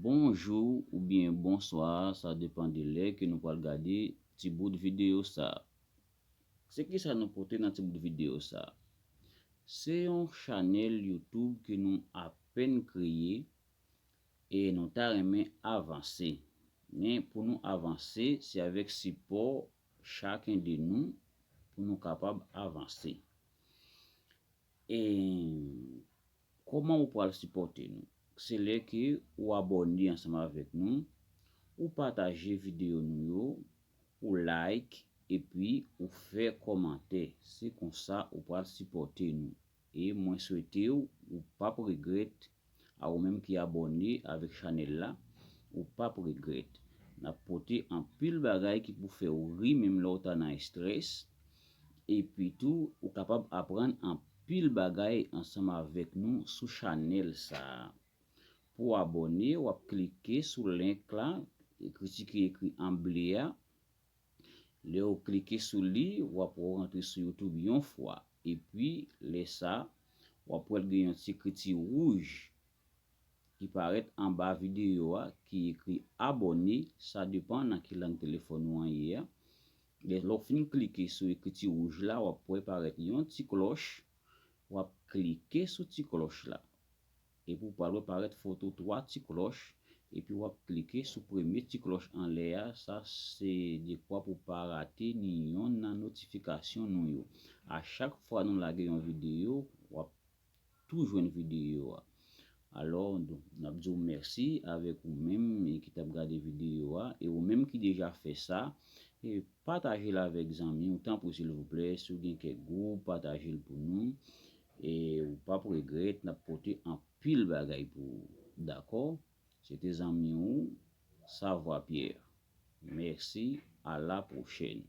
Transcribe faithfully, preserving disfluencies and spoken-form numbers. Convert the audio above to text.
Bonjou oubyen bonswa, sa depann de lè ke nou pral gade ti bout videyo sa. Se kisa nou pote nan ti bout videyo sa? Se yon chanèl YouTube ke nou apèn kreye e nou ta renmen avanse. Men pou nou avanse, se avèk sipò chaken de nou pou nou kapab avanse. E kòman ou pral sipòte nou? Se lè ke ou abòne ansanm avèk nou, ou pataje videyo nou yo, ou like, epi ou fè kòmantè. Se konsa ou pral sipòte nou. E mwen swete w, ou p ap regrèt, a ou menm ki abòne avèk chanèl la, ou p ap regrèt. N ap pote anpil bagay ki pou fè w ri menm lè w ta nan estrès. Epi tou, ou kapab aprann anpil bagay ansanm avèk nou sou chanèl sa a. Pou w abòne, w ap klike sou link la, ekriti ki ekri an ble a. Lè w klike sou li, w ap rantre sou YouTube yon fwa. Epi, lè sa, w ap wè l gen yon ti ekriti wouj ki parèt anba videyo a, ki ekri abòne, sa depann nan ki lang telefòn ou an ye a. Lè, lè w fin klike sou ekriti wouj la, w ap wè parèt yon ti klòch, w ap klike sou ti klòch la. Epi w pral wè parèt foto twa ti klòch, epi w ap klike sou premye ti klòch anlè a, sa se dekwa pou w pa rate ni yonn nan notifikasyon nou yo. A chak fwa nou lage yon videyo, w ap tou jwenn videyo a. Alò, n ap di w mèsi avèk ou menm ki t ap gade videyo a, e ou menm ki deja fè sa, e pataje l avèk zanmi w, tanpri silvouplè, si w gen kèk goud, pataje l pou nou, e ou p ap regrèt, n ap pote anpil bagay pou ou, dakò? Se te zanmi w, Savwa Pierre. Mèsi, a la pwochèn.